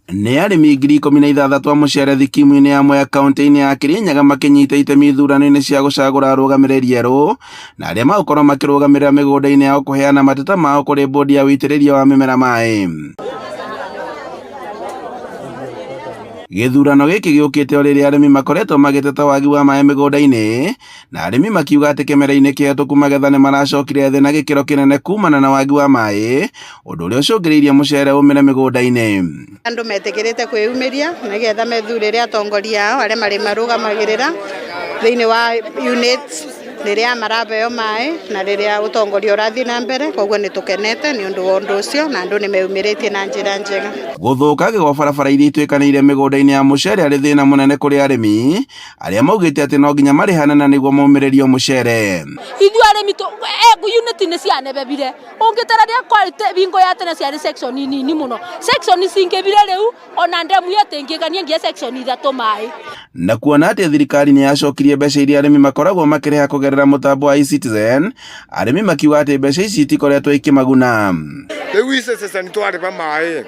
Nĩ arĩmi 16,000 a mũcere thikimu-inĩ ya Mwea kauntĩ-inĩ ya Kirinyaga makĩnyita itemi ithurano-inĩ cia gũcagũra arũgamĩrĩri erũ na arĩa magũkorwo makĩrũgamĩrĩra mĩgũnda-inĩ yao kũheana mateta mao kũrĩ bodi ya ũitĩrĩria wa mĩmera maĩ. Gĩthurano gĩkĩ gĩũkĩte o rĩrĩa arĩmi makoretwo magĩteta wagi wa maĩ mĩgũnda-inĩ na arĩmi makiuga atĩ kĩmera-inĩ kĩhetũku magetha nĩ maracokire thĩ na gĩkĩro kĩnene kumana na wagi wa maĩ, ũndũ ũrĩa ũcũngĩrĩirie mũcere ũmĩre mĩgũnda-inĩ. Andũ metĩkĩrĩte kwĩyumĩria nĩgetha methurĩre atongoria ao arĩa marĩmarũgamagĩrĩra thĩinĩ wa units rĩrĩa marabeo maĩ na rĩrĩa ũtongoria ũrathiĩ na mbere, koguo nĩ tũkenete nĩ ũndũ wa ũndũ ũcio na andũ nĩ meyumĩrĩtie na njĩra njega. Gũthũkangio gwa barabara iria ituĩkanĩire mĩgũnda-inĩ ya mũcere arĩ thĩna mũnene kũrĩ arĩmi arĩa maugĩte atĩ no nginya marĩhane na nĩguo maumĩrĩrio mũcere. Ithuĩ arĩmi unit nĩ cianebebire ũngĩtara rĩa kwarĩ bingo ya tene ciarĩ section nini mũno, section cingĩbire rĩu ona ndemu ĩyo ĩtingĩgania nginya section ithatũ maĩ. Na kuona atĩ thirikari nĩ yacokirie mbeca iria arĩmi makoragwo makĩrĩha kũgerera mũtambo wa eCitizen, arĩmi makiuga atĩ mbeca ici itikoretwo ikĩmaguna. Rĩu ici twarĩba maĩ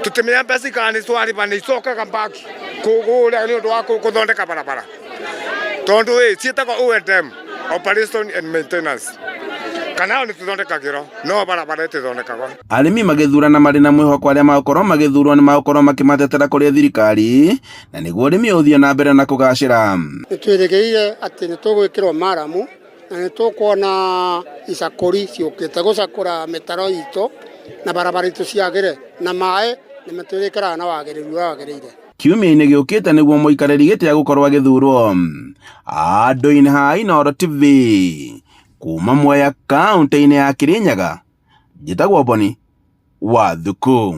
tũtimenya mbeca kana nĩ twarĩba nĩ icokaga back kũgũra nĩ ũndũ wa gũthondeka barabara tondũ ĩ ciĩtagwo O&M, operation and maintenance, kana nĩ tũthondekagĩrwo no barabara ĩtithondekagwo. Arĩmi magĩthurana marĩ na mwĩhoko arĩa magũkorwo magĩthurwo nĩ magũkorwo makĩmatetera kũrĩ thirikari na nĩguo ũrĩmi ũthiĩ na mbere na kũgacĩra. Nĩ twĩrĩgĩrĩire atĩ nĩ tũgwĩkĩrwo maramu na nĩ tũkuona icakũri ciũkĩte gũcakũra mĩtaro itũ na barabara itũ ciagĩre na maĩ nĩ matwĩrĩkĩraga na wagĩrĩru ũrĩa wagĩrĩire. Kiumia-inĩ gĩũkĩte nĩguo mũikarĩri gĩtĩ agũkorwo agĩthurwo. Andũ-inĩ ha Inooro TV kuma Mwea kaũntĩ-inĩ ya Kirinyaga, njĩtagwo Boni wa Thuku.